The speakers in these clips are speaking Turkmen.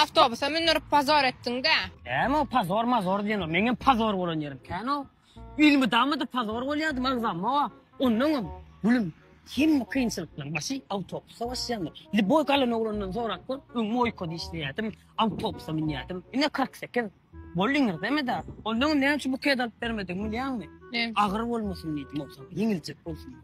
Awtobusa mündürip pozor etdiň-dä. Näme o pozor mazor diýen o? Meňem pozor bolan ýerim kän o. Elmydama-da pozor bolýardym agzamma. Onnoňam gülüm hemme kynçylyklaryň başy awtobusda başlaýandyr. Lýuboý galan oglandan sorap gör, öň moýkada işleýärdim, awtobusa münýärdim. Ine 48. Boldy iňirdeme-dä. Onnoňam näme üçin buket alyp bermedigimi bilýäňmi? Näme? Agyr bolmasyn diýdim, ýogsam ýeňiljek bolsun.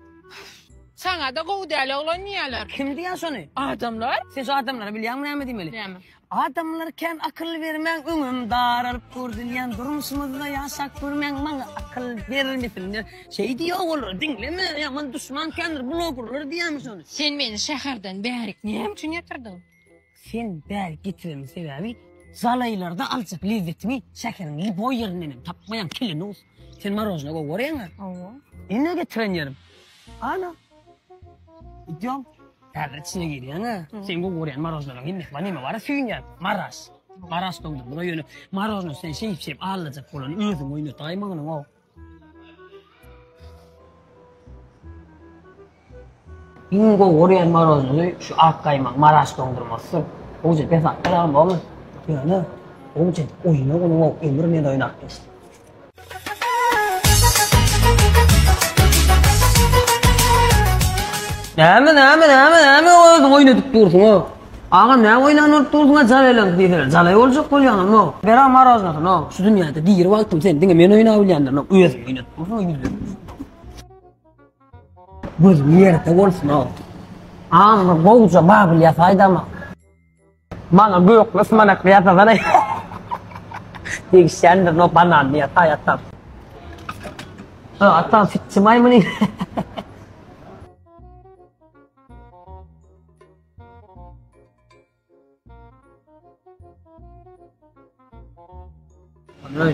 Saňa-da gowy däl oglan diýýärler. Kim diýýär şony? Adamlar. Sen şu adamlara bilýäňmi näme diýmeli? Näme? Adamlar kän akyl bermäň öňüm daralyp dur dünýäm durmuşymyzda ýaşap görmäň maňa akyl bermesinler şeý diýýär olar diňleme ýaman duşman kändir blogerler diýýärmiş ony. Sen meni şäherden bärik näme üçin getirdiň? Sen bärik getireniň sebäbi zalaýlarda aljak lezzetiňi şäheriň lýuboý ýerinden hem tapmaýaň klinus. Sen marožna gowy görýäňä? Hawa. Ine getiren ýerim. Ana. Idýom. Häzir içine girýäň-ä. Sen gowy görýän marožnalaryň hemmesi bar. Neme bar-a süýnýän? Maraş. Maraş doňdurma ýöne marožna sen şeýip-şeýip aldajak bolany özüň oýnataýmagynyň-ow. Iň gowy görýän marožnasy şu ak gaýmak Maraş doňdurmasydyr. Gowja besatdyr agam bormy? Ýöne gowja oýna onuň ömür men oýnap geçdim. Näme näme näme näme özüň oýnadyp dursuň-a? Agam näme oýnan bolup dursuň-a jalaýlanyp diýseler, jalaý boljak bolýaňam-ow. Ber-a marožnasyny-ow. Şu dünýäde diri wagtym sen diňe men oýnap bilýändirin-ow. Özüň oýnadyp dursuň-a ýüzlenip. Gözüň ýerde bolsun-ow. Agam bir gowja babyl ýasaýdama. Maňa gökli ysmanakly ýasasana. Degişýändir no bananly ýasaý atam. Ha atam fitçi maýmyny.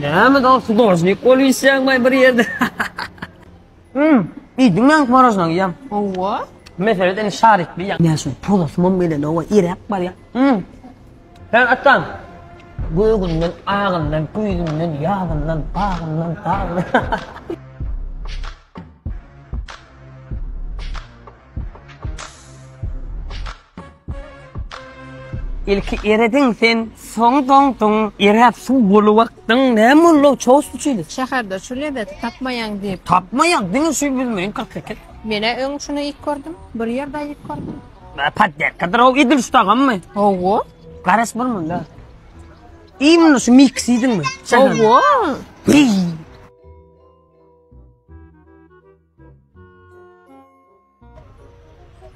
Näme da hudožnik bolup işleýäň bir ýerde. Hmm, iýdiň meň morožnaňy iýem. Hawa. Mesele indi şarikli ýa. Näme şun pozasymam gelenok, iräp barýa. Hmm. Sen atam. Gögünden, agyndan, güýzünden, ýazyndan, bagyndan, dagyndan. Ilki erediň sen, soň doňduň, eräp suw bolup akdyň. Näme boldy, çoz üçin? Şäherde şu lezzeti tapmaýaň diýip. Tapmaýaň, diňe şu bilmeýin 48. Menä öň şuny iýip gördüm, bir ýerde iýip gördüm. Podderkadyr o edil şu tagammy? Hawa. Garaş bir munda. Iý muny şu mix iýdiňmi? Hawa.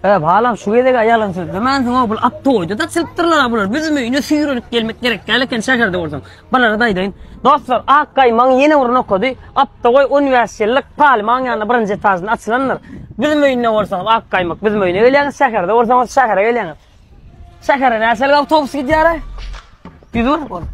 He, balam şu gezek ýalan sözlemänsiň-ow, bul aptoýda-da çykypdyrlar-a bular. Bizim öýüne süýrenip gelmek gerek däl eken şäherde bolsaň. Bulara-da aýdaýyn. Dostlar, ak gaýmagyň ýene bir nokady Aptogoý 15 ýyllyk Palymaň ýanynda birinji etažynda açylandyr. Bizim öýünde bolsaňyz ak gaýmak bizim öýüne gelýäňiz, şäherde bolsaňyz şähere gelýäňiz. Şähere näçelik awtobus gidýär-aý? 101.